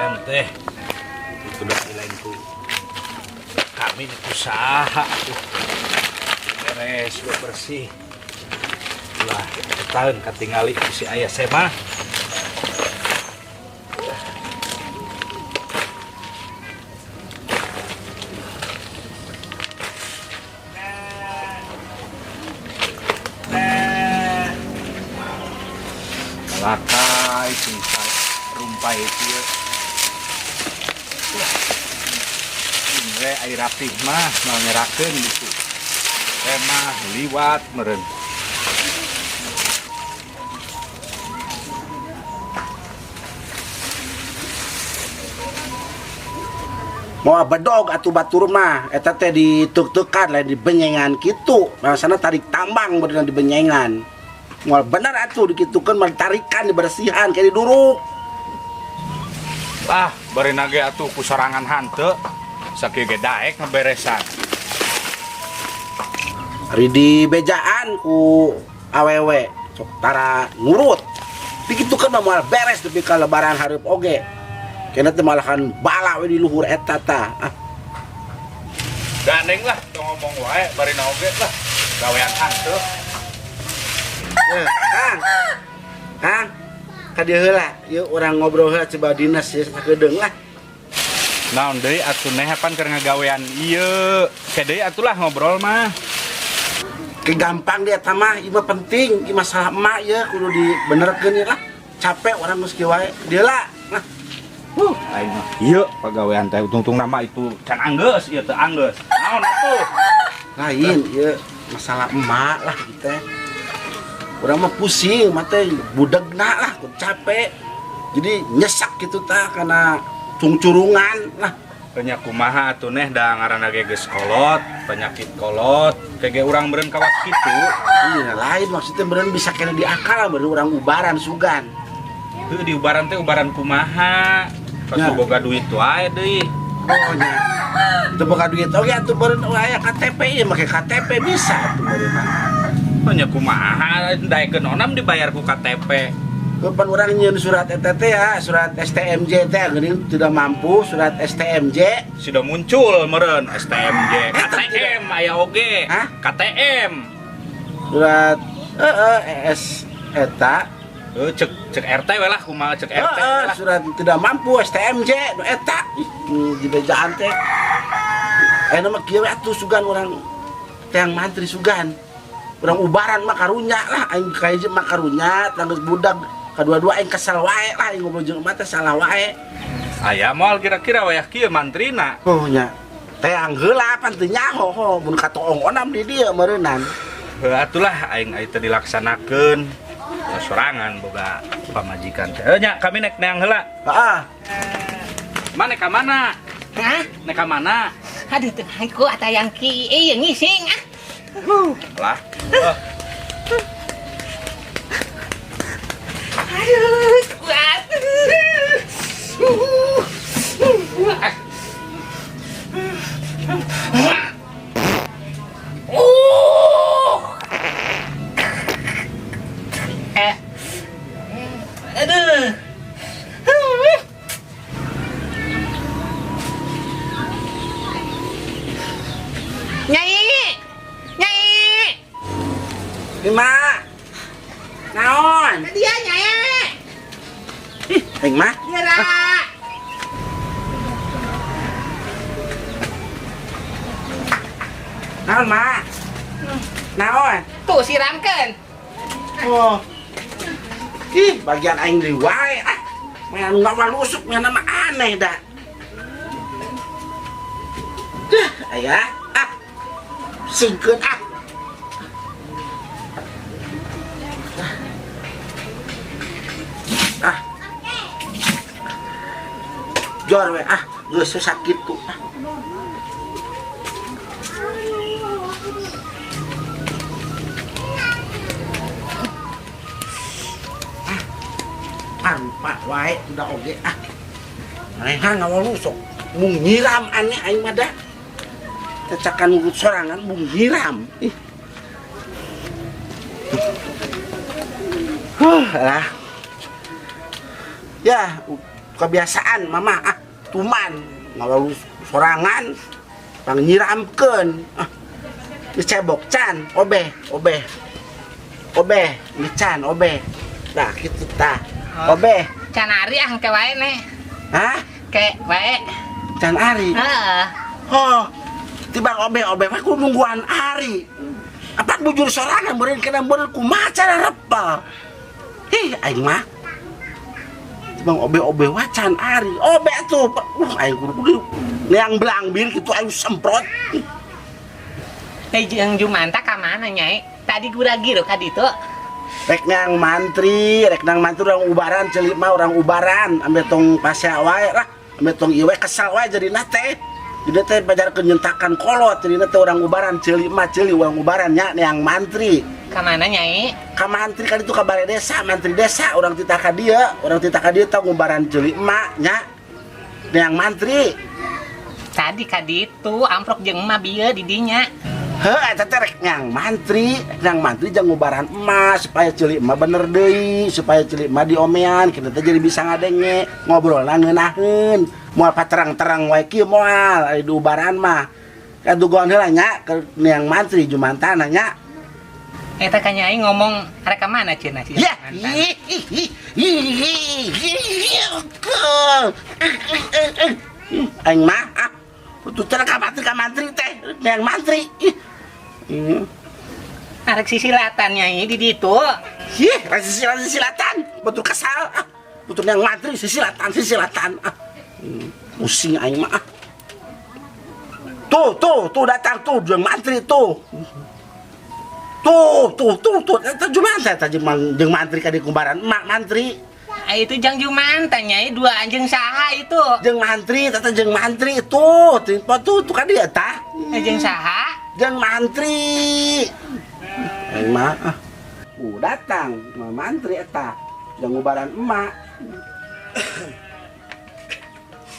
Yang teh itu udah lain ku kami ku saha tuh beres bersih lah tahun katingali si ayah saya mah. Lakai sing rumpai kieu. Ini air rapih mah mau nyerakeun gitu. Teh mah liwat meureun. Moal bedog atuh batur mah eta teh dituk-tukan lain dibenyengan kitu. Maksana tarik tambang beneran dibenyengan. Moal bener atuh dikitukeun mah tarikan dibersihan kayak diduruk. Ah, bari nage atuh ku sorangan hanteu. Sakieu ge daek ngeberesan. Ari dibejaan ku awewe sok tara nurut. Dikitukeun mah moal beres nepi ka lebaran hareup oge. Kena teh malahan bala we di luhur eta tah. Ah. Gandeng lah, tong ngomong wae bari na oge lah. Gawean hanteu. Kang. Kang. Ka dieu heula, yeuh urang ngobrol heula coba dinas ya sakedeung lah. Naon deui atuh neh pan keur ngagawean ieu. Ke deui atuh lah ngobrol mah. Ke gampang dia eta mah, ieu mah penting, ieu masalah emak ieu kudu dibenerkeun ieu lah. Capek urang geus kieu wae. Dieu lah. Nah. Aing mah ieu pagawean teh tungtung nama itu can anggeus ieu teh anggeus. Naon atuh? Lain ieu masalah emak lah ieu teh. Urang mah pusing, mah teh budegna lah, kudu capek. Jadi nyesak gitu tah karena cungcurungan lah. Banyak kumaha atuh neh da ngaranna ge geus kolot, penyakit kolot, kege urang meureun kawas kitu. Iya, lain maksudnya meureun bisa kena di akal meureun urang ubaran sugan. Heuh di ubaran teh ubaran kumaha? Pas Ya. boga duit wae deui. Oh nya. Teu boga duit oge atuh meureun aya KTP ieu make KTP bisa atuh meureun mah. Oh nya kumaha daekeun onam dibayar ku KTP. Kapan urang nyieun surat eta teh ya, surat STMJ teh geuning tidak mampu surat STMJ. Sudah muncul meureun STMJ, Eta KTM aya oge. Hah? KTM. Surat heeh S eta. Cek RT we lah kumaha cek RT Heeh, lah. surat tidak mampu STMJ nu eta. Ih, di bejaan teh. Ayeuna mah kieu we atuh sugan urang teang mantri sugan. Urang ubaran mah karunya lah, aing kahiji mah karunya, tanggeus budak kadua-dua aing kesel wae lah aing ngobrol jeung emak teh salah wae. Aya moal kira-kira wayah kieu mantrina. Oh nya. Teang heula pan teu nyaho ho mun katoong onam di dieu meureunnan. Heuh atulah aing ai teu dilaksanakeun. Ya, sorangan boga pamajikan teh. Heuh nya kami nek neang heula. Heeh. Mana ka mana? Hah? Nek ka mana? Aduh teu ku atayang ki ieu ngising ah. Lah. Oh. Aduh, kuat. Aduh. Nyai. Nyai. Lima. Naon? Naon? Ka dia Nyai. Ih, aing mah. Geura. Naon, Mak? Naon? Tuh siramkeun. Oh. Ih, bagian aing deui wae ah. Main ngawalusuk nya nama aneh dah. Dah, aya ah. Singkeun ah. Ah. Jor we ah, geus sakit tuh. Ah. Pak wae udah oge ah. Manehan ngawalusuk mung nyiram aneh aing mah dah. Cacakan urut sorangan mung nyiram. Ih. Huh, lah. Ya, kebiasaan mama ah, tuman ngawalusuk sorangan pangyiramkeun. Ah. Dicebok can, obeh, obeh. Obeh, ngecan obeh. Nah, kitu tah. Obeh. Can ari ah ke wae nih. Hah? Ke wae. Can ari? Heeh. Oh. Tibang obeh-obeh mah kudu nungguan ari. Apa bujur sorangan meureun kena meureun kumaha cara repel. Ih, aing mah. Tibang obeh-obeh wae can ari. Obeh tuh. Aing kudu kudu neang belang bir kitu aing semprot. Teh jeung Jumanta ka mana Nyai? Tadi gura-giro ka ditu. Rek nang mantri, rek nang mantri orang ubaran ceuli mah orang ubaran, ambe tong pasea wae lah, ambe tong ieu wae kesal wae jadina teh. Jadi teh pajarkeun nyentakan kolot, jadina teh orang ubaran ceuli mah ceuli orang ubaran nya neang mantri. Ka mana Nyai? Ka mantri kan itu ka balai desa, mantri desa orang titah ka dieu, orang titah ka dieu teh ngubaran ceuli mah nya neang mantri. Tadi ka ditu amprok jeung emak bieu di dinya. Heuh, eta teh rek nyang mantri jang ngubaran emas supaya ceuli emak bener deui, supaya ceuli emak diomean, kita teh jadi bisa ngadenge, ngobrolna ngeunaheun. Moal paterang-terang wae kieu moal ari diubaran mah. Kadugoan heula nya ke nyang mantri jumantana nya. Eta ka Nyai ngomong arek ka mana cenah si Ya. Aing mah ah putu teh ka mantri teh nyang mantri. Ih. Arek sisilatan Nyai di ditu. Ih, rek sisilatan, betul kesal ah. Betul yang mantri sisilatan ah. Pusing aing mah ah. Tuh, tuh, tuh datang tuh jeung mantri tuh. Tuh, tuh, tuh, tuh, eta Jumanta eta jeung mantri ka di kumbaran emak mantri. Ah, itu jang Jumanta Nyai dua anjing saha itu. Jeung mantri, eta jeung mantri tuh, tuh, tuh ka dieu tah. Jeung saha? Jeung mantri. Aing mah ah. Datang ma mantri eta jeung ngubaran emak.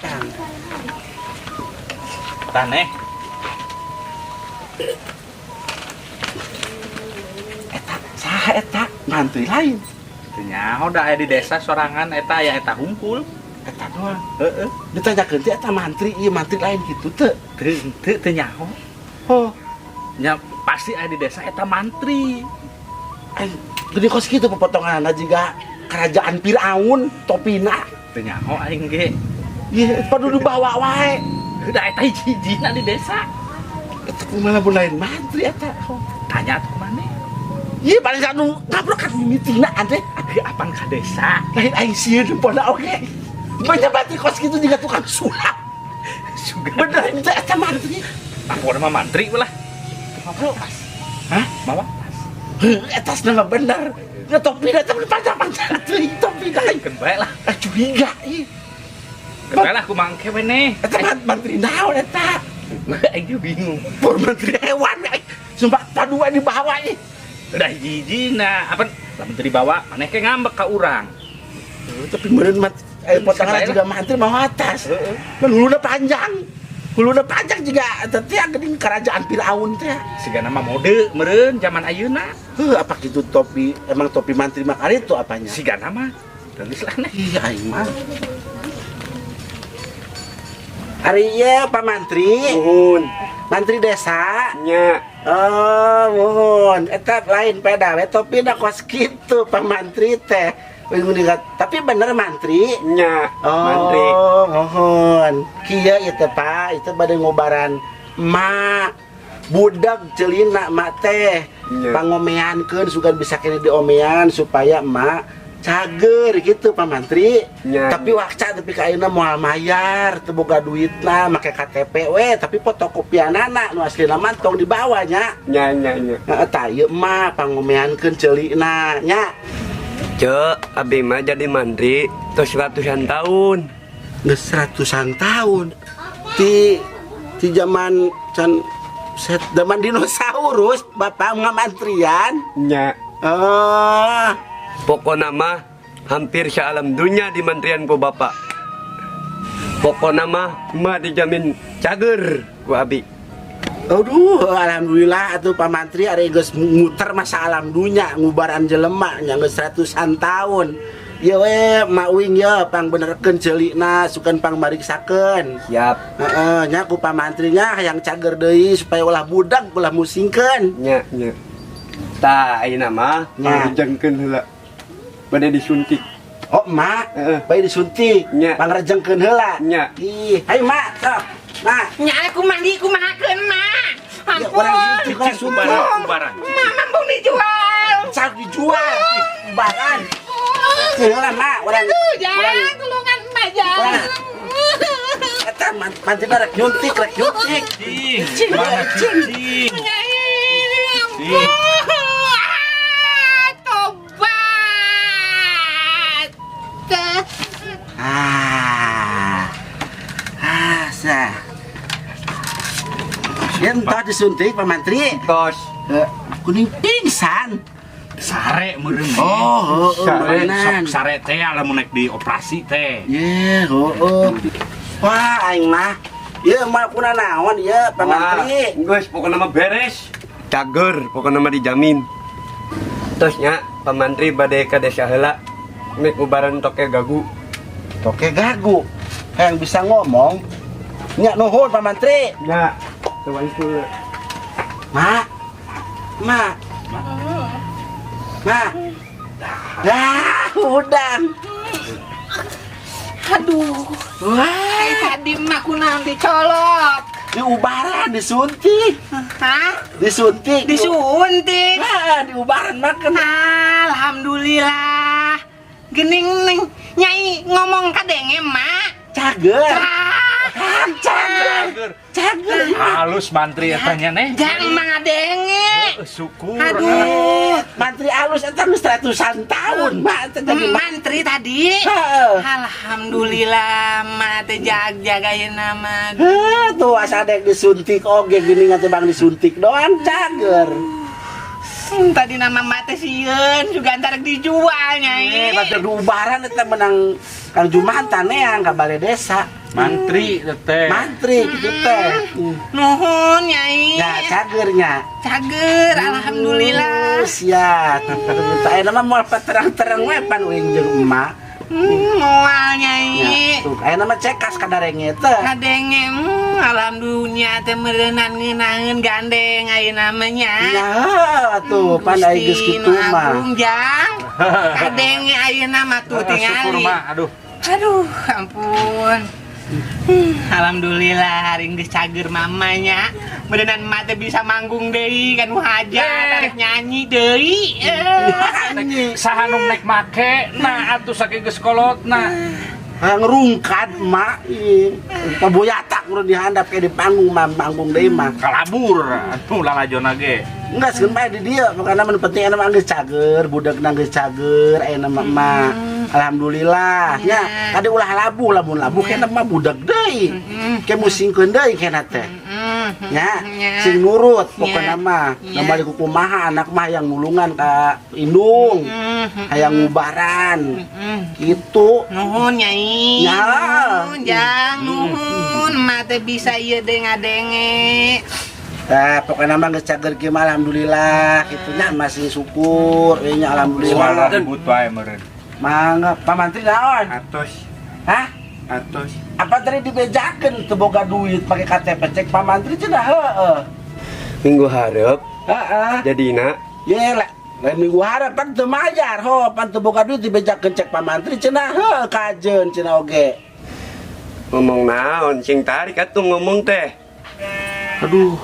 Tang. Taneh. Eta saha eta? Mantri lain. Teu nyaho da aya di desa sorangan eta aya eta hungkul. Eta doang. Heeh. Ditanyakeun teh eta mantri ieu mantri lain kitu teu? Teu teu nyaho. Oh. Nya pasti aya di desa eta mantri. Aing gede kos kitu pepotonganna jiga kerajaan Firaun topina. Teu nyaho aing ge. Ieu padu dibawa wae. Da eta hiji-hijina di desa. Eta kumaha lamun lain mantri eta? Tanya atuh maneh. Ieu paling anu ngabrok kan mimitina ante. Ieu apan ka desa? Lain aing sieun pona oge. Banyak mantri kos kitu jiga tukang sulap. Sugan. Bener teh eta mantri. Pokona mah mantri lah. Mawa pas. Hah? Mawa pas. Heuh, eta mah bener. Nya topina teh panjang-panjang teuing topina. Keun bae lah. Ah, curiga ieu. Keun bae lah kumaha engke we neh. Eta mantri naon eta? Aing ge bingung. Pur menteri hewan aing. Sumpah padu wae dibawa ieu. Udah hiji-hijina, apa lamun teu dibawa maneh ke ngambek ka urang. Tapi meureun mat potongan juga mantri mau atas. Heeh. Mun huluna panjang. Huluna panjang juga eta teh geuning kerajaan Firaun teh. Sigana mah mode meureun zaman ayeuna. Heuh, apa kitu topi emang topi mantri mah kali itu apanya? Sigana mah geus lah neh. Iya aing mah. Ari ieu Pak Mantri. Nuhun. Mantri desa. Nya. Oh, muhun. Eta lain peda we topina kos kitu Pak Mantri teh. Tapi bener mantri. Nya. Oh, mantri. Muhun. Kieu ieu teh, Pak, itu bade ngubaran mak budak celina mak teh. Nya. Pangomeankeun sugan bisa kene diomean supaya emak cager gitu, Pak Mantri. Nya. Tapi wakca tapi ka ayeuna moal mayar, teu boga duitna, make KTP we, tapi fotokopianana nu aslina mah tong dibawa nya. Nya, nya, nya. Heeh, tah ieu mah pangomeankeun ceulina nya. Cek, abi mah jadi mantri tos ratusan tahun. Geus ratusan tahun. Ti zaman can set zaman dinosaurus bapak ngamantrian. Nya. Oh, pokokna mah hampir sealam dunia di mantrian ku bapak. Pokokna mah mah dijamin cager ku abi. Aduh, alhamdulillah atuh Pak Mantri ari geus muter masa alam dunya ngubaran jelema nya geus ratusan tahun. Ieu we Mak Wing ye pangbenerkeun ceulina sugan pangmariksakeun. Siap. Heeh, nya ku Pak Mantrinya hayang cager deui supaya ulah budak ulah musingkeun. Nya, nya. Tah, ayeuna mah Nya. pangrejengkeun heula. Bade disuntik. Oh, Mak, Heeh. bae disuntik. Nya. Pangrejengkeun heula. Nya. Ih, hayu Mak, sok. Mak. Nya aku mandi kumahakeun, Mak. Ya, Ampun. orang suntik, orang suntik. Ubaran, ubaran. Mak mambung dijual. Cak dijual. Ubaran. Heula, Mak, orang Aduh, jangan orang tulungan Mak, jangan. Eta mantina rek nyuntik, rek nyuntik. Cing, mana cing? Nyai, ampun. Ah, tobat. Ah. Ah, sah. Ya entah disuntik Pak Mantri. Tos. Eh, kuning pingsan. Sare meureun. Oh, heeh, sare meureunnan. sok sare teh lamun naik di operasi teh. Ye, heeh. Wah, aing mah. Ieu mah kuna naon ieu Pak Mantri. Geus pokokna mah beres. Cager, pokokna mah dijamin. Terus nya, Pak Mantri bade ka desa heula. Mek ubaran toke gagu. Toke gagu. Yang bisa ngomong. Nya nuhun Pak Mantri. Nya, tuan heula. Mak. Mak. Mak. Dah, udang. Aduh, Wah, kayak tadi mak kunaon dicolok. Diubaran, disuntik. Hah? Disuntik. Disuntik. Wah, diubaran makan. Alhamdulillah. Gening neng nyai ngomong kadenge mak. Cager. Ah, Cager. Cager. Halus mantri eta nya neh. Jangan ngadenge. Eh, syukur. Aduh. Mantri alus eta geus ratusan tahun, Mak. Eta jadi Mantri tadi. Heeh. Alhamdulillah mak teh jag-jagain nama. Heh, tuh asa dek disuntik oge gini teh bang disuntik doang cager. Tadi nama mak teh sieun juga ntar dijual nyai. Eh, batur diubaran eta menang Kang Jumanta neang ka balai desa. Mantri teh. Mantri gitu teh. Nuhun nyai. Ya, cagernya. Cager, alhamdulillah. Siap. Tah ayeuna mah moal terang-terang we pan uing jeung emak. Moal Ya, nyai. tuh ayeuna mah cekas kadarenge teh. Kadenge, alhamdulillah teh meureunan ngeunaheun gandeng ayeuna mah nya. Ya, tuh pan ai geus Gusti kitu nu mah. agung jang. Kadenge ayeuna mah tuh Ah, syukur tingali. mah, aduh. Aduh, ampun. Alhamdulillah hari geus cager mamanya. Meureunan emak teh bisa manggung deui kan nu hajat, tarik nyanyi deui. Eh. Saha nu nek make nah atuh saking geus kolotna. Ngerungkad mak ih. Paboyatak urang dihandap kayak di panggung mah manggung deui mah. Kalabur atuh lalajona ge. Enggak sekeun bae di dieu, pokokna mah nu penting ayeuna mah geus cager, budegna geus cager ayeuna mah emak. Alhamdulillah nya. Tadi ulah labuh, lamun labuh kena mah budak deui. Ke musingkeun deui kena teh. Nya, sing nurut pokokna mah. Ya. Balik kumaha anak mah yang nulungan ka indung, hayang ngubaran. Gitu. Nuhun nyai. Ya. Nuhun jang, nuhun emak teh bisa ieu deui ngadenge. Nah, pokoknya mah geus cager kieu mah alhamdulillah kitu nya masih syukur we nya alhamdulillah. Ribut wae meureun. Mangga, Pak Mantri naon? Atos. Hah? Atos. Apa tadi dibejakeun teu boga duit pakai KTP, cek Pak Mantri cenah heueuh. Minggu hareup Heeh. jadina. Ye lah. Lain minggu hareup pan teu mayar ho, pan teu boga duit dibejakeun cek Pak Mantri cenah heueuh kajeun cenah oge. Ngomong naon sing tarik atuh ngomong teh. Aduh.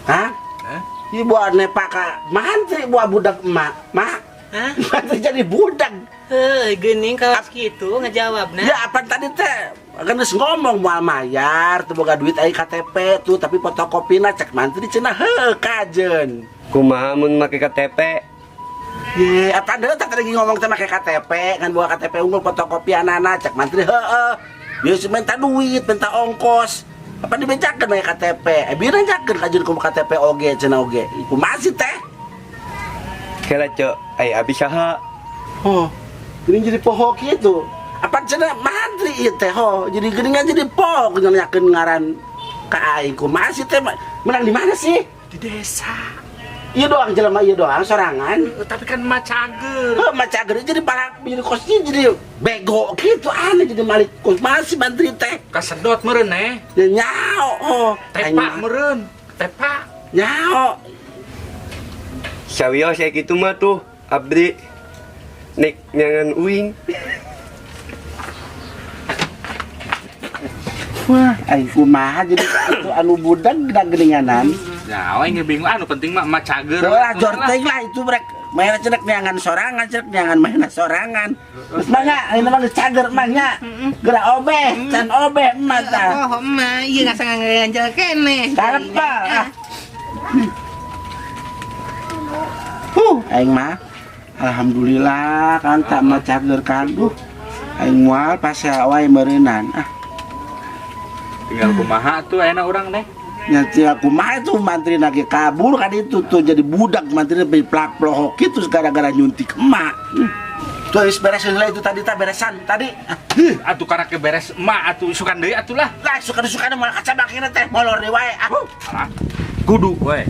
Hah? Hah? Ieu buat nepak ka mantri buah budak emak. Mak. Hah? Mantri jadi budak. Heuh, geuning kawas kitu ngejawabna. Ya apa tadi teh kan geus ngomong moal mayar teu boga duit ai KTP tuh, tapi fotokopina cek mantri cenah heueuh kajeun. Kumaha mun make KTP? Ye, apa deui teh tadi ngomong teh make KTP kan bawa KTP unggul fotokopianana cek mantri heueuh. Bieu minta duit, minta ongkos. Apa dibejakeun make KTP? Eh bieu nanyakeun kajeun kumaha KTP oge cenah oge. Kumaha sih teh? Kela cek, ai abi saha? Oh, geuning jadi poho kitu. Apa cenah mantri ieu teh ho, jadi geuningan jadi poho nanyakeun ngaran ka aing kumaha sih teh? Menang di mana sih? Di desa. Iya doang jelema ieu doang sorangan. Tapi kan emak cager. Heuh, mah cager jadi para jadi kosnya jadi bego gitu aneh jadi malik kos masih mantri teh. Kasedot meureun eh. Ya nyao oh. Tepak meureun. Tepak. Nyao. Sawios ya kitu mah tuh abdi nek nyangan uing. Wah, aing kumaha jadi itu anu budak geuninganan. Ya, aing ge bingung anu penting mah emak cager. Lah jor teuing lah itu brek. Mainna cenek neangan sorangan, cenek neangan mainna sorangan. Geus mah nya, ayeuna mah geus cager mah nya. Geura obeh, can obeh emak tah. Oh, emak, ieu ngasa ngaganjel keneh. Karepal ah. Aing mah alhamdulillah kan tak mah cager kan. Aing moal pasea wae meureunan. Ah, Tinggal kumaha tuh ayeuna urang teh. Nya tinggal kumaha itu mantri lagi kabur kan itu tuh jadi budak mantri lebih plak plohok gitu gara-gara nyuntik emak. Tuh geus beres heula itu tadi tah beresan tadi. Atuh karek beres emak atuh isukan deui atuh lah. Lah suka-sukana moal kacabakina teh molor deui wae. Ah. Alah, kudu we.